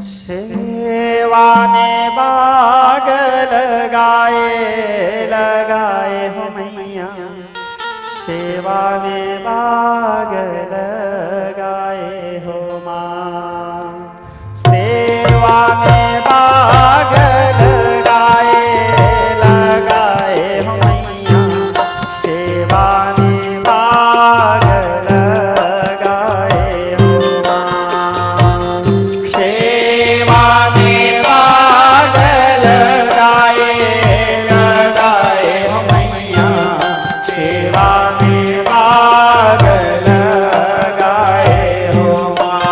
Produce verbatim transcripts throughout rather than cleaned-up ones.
सेवा में बाग लगाए, लगाए हो मैया, सेवा में बाग लगाए हो माँ। सेवा में बाग लगाए, लगाए हो मैया, सेवा में बाग लगाए हो माँ। सेवा में बाग लगाए, लगाए हो मैया, सेवा में बाग लगाए हो माँ।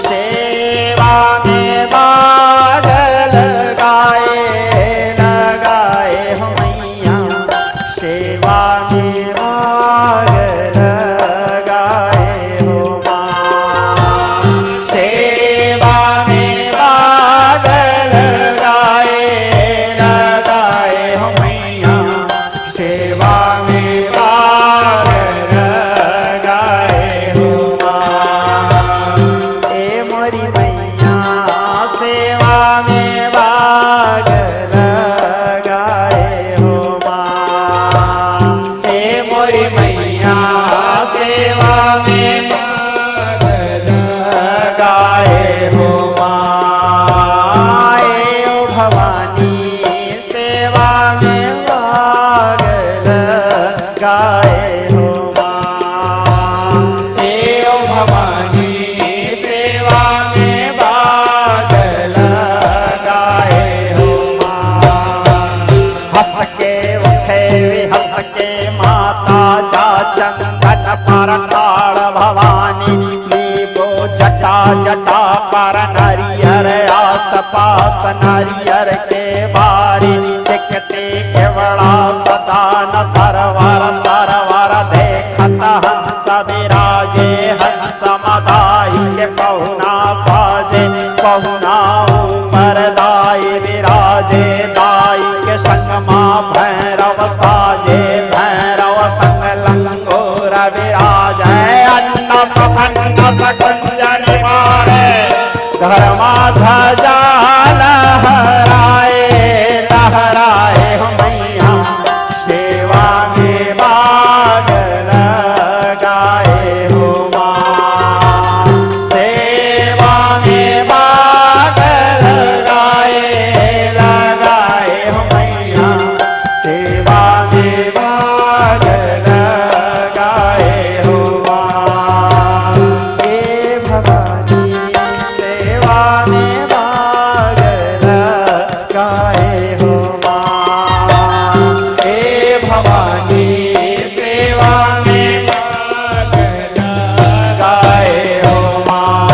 सेवा में बाग लगाए, लगाए हो मैया, सेवा में बाग लगाए हो माँ। सेवा में बाग लगाए, लगाए हो मैया, सेवा में बाग लगाए हो माँ। ए मोरी मैया, सेवा में बाग लगाए हो माँ। ए मोरी मैया, सेवा में बाग लगाए हो माँ। ए ओ भवानी, सेवा में बाग लगाए हो माँ। ए ओ भवानी, सेवा में बाग लगाए हो माँ। हँस के उठे हँस के माता जा चंदन पर ठाड़ भवानी, नीबो जटा जटा पर नरियर, आस पास नरियर के बारी, देखते केवड़ा सदान सरवर, सरवर देखत हंस विराजे, हंस मदाई के पहुना साजे, पहुना ऊपर दाई विराजे, दाई के संग मा भैरव साजे, भैरव संग लंगोर विराजे, अन्न सपन्न सकुंजन मारे, धर्मा ध्वजा लहराए, लहराए हो मैया, सेवा में बाग लगाए हो माँ। सेवा में बाग लगाए, लगाए हो मैया, सेवा में बाग लगाए हो माँ। ए भवानी, सेवा में बाग लगाए हो माँ। ए भवानी, सेवा में बाग लगाए हो माँ।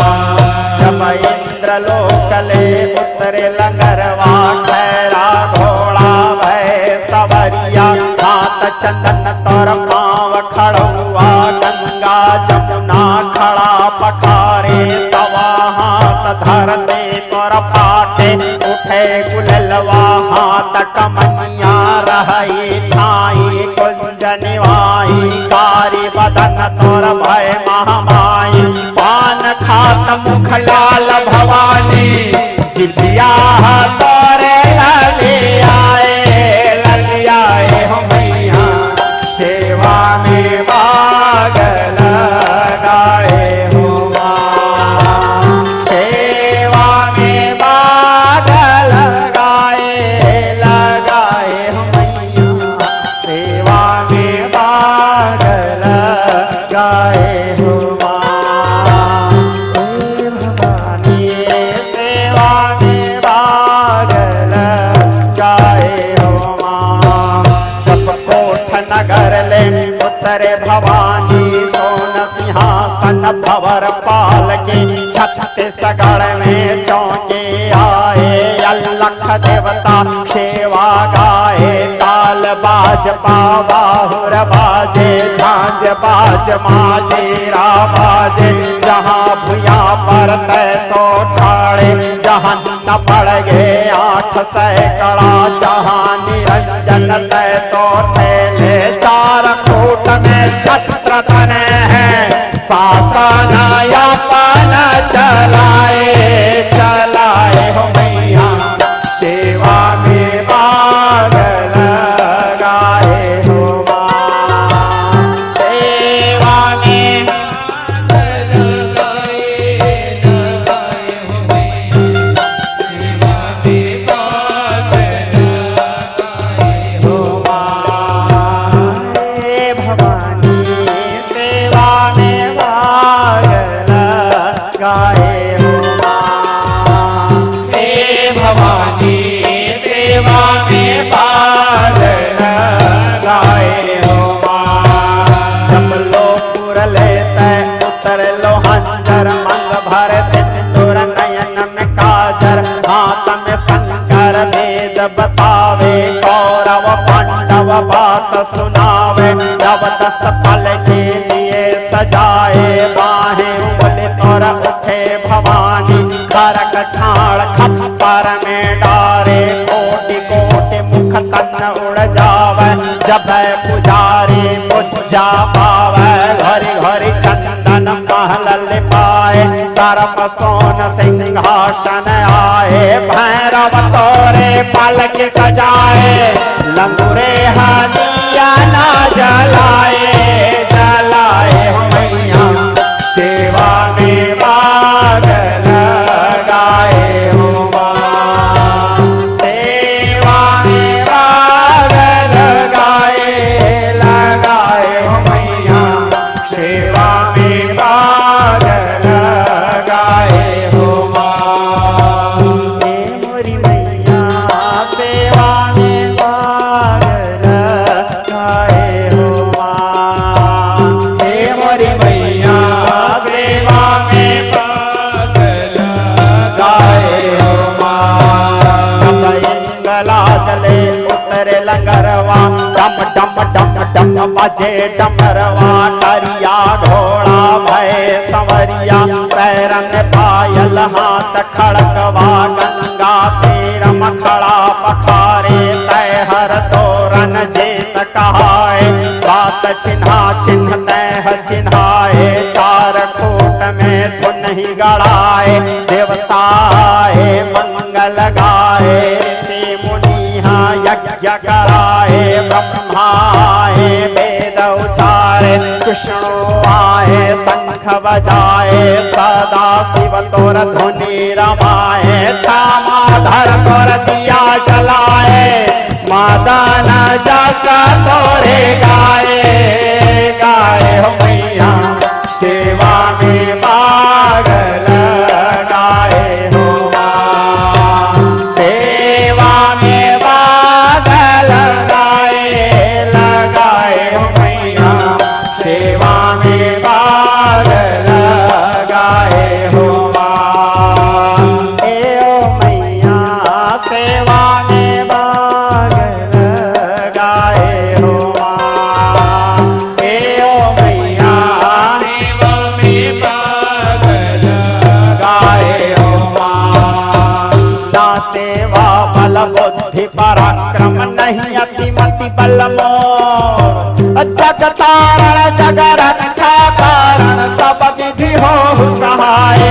जब इंद्रलोक ले उतरे लंगरवा, खैरा घोड़ा भय सवरिया, हाथ चंदन तोर पाँव खड़ुआ, गंगा जमुना खड़ा पखारे, सवा हाथ धरती तोर पाटे, उठे गुललवा हाथ कमनिया, रहई छाई कुंज निवाई, कारी बदन तोर भय महामाई, पान खात मुख लाल भवानी, जिभिया तोरे ललियाए, ललियाए हो मैया, सेवा में बाग लगाए हो माँ। सेवा में बाग लगाए, लगाए हो मैया, सेवा में बाग लगाए हो माँ। हे भवानी, सेवा में बाग लगाए हो माँ। जब कोट नगर ले उतरे भवानी, सोन सिंहासन भवर पाल के, छत्तीसगढ़ में चौंके आए, अलख देवता सेवा गाए, ताल बाज पावाहुर बाजे, झांझ बाज माजीरा बाजे, जहाँ भुइयां पर तै तो ठाड़े, जहाँ न पड़ गए आठ सैकड़ा, जहाँ निरंजन तै तो ठेले, चार कूट में छत्र तने हैं, शासन अपन चलाए, आए हो माँ। हे भवानी, सेवा में भाग लगाए हो माँ। जब लो पुरले तय उतर लो हंजर, मंग भर सिंदूर नयन में काजर, हाथ में शंकर वेद बतावे, कौरव पांडव बात सुनावे। नव दस पल के लिए सजाए, बाहें उंगली तोर उठे भवानी, खरक छाड़ खप्पर में डारे, कोटि कोटि मुख तन उड़ जावे। जब पुजारी पुज्जा पावे, घरी घरी चंदन महल लिपाए, सर्प सोन सिंहासन आए। भैरव तोरे पलक सजाए, लंगुरे हा दिया ना जलाए, जलाए हो मैया, सेवा में भाग लगाए हो माँ। सेवा में भाग लगाए, लगाए हो मैया, सेवा में भाग लगाए हो माँ। हे मोरी मैया, सेवा में भाग लगाए हो माँ। हे मोरी मैया, सेवा में भाग लगाए हो माँ। जब गला जले उतरे लंगरवा, डम डम डम डम बजे डमरवा। नरिया घोड़ा भय संवरिया, पैर में पायल हाथ खड़कवा। गंगा तीर में खड़ा पखारे, तय हर तोरन जीत कहाए। बात चिन्हा चिन्ह तय चिन्हाए, चार खूंट में धुन ही गड़ाए। देवताए मंगल गाए, ऋषि मुनि हा यज्ञ कराए। ब्रह्माए वेद उचारे, विष्णु आए शंख बजाए। सदा शिव तोर धुनि रमाए, छामा धर तोर दिया जलाए। मदन जस तोरे गाए, गाए हो मैया, सेवा में भाग लगाए हो माँ। सेवा में भाग लगाए, लगाए हो मैया, सेवा में भाग लगाए हो माँ। ए ओ मैया, सेवा में भाग लगाए हो माँ। ए ओ मैया, सेवा में भाग लगाए हो माँ। ना सेवा बल बुद्धि पराक्रम, नहीं अति मति बल मोर। जग तारण जग रक्षा कारण, सब विधि होहु सहाय।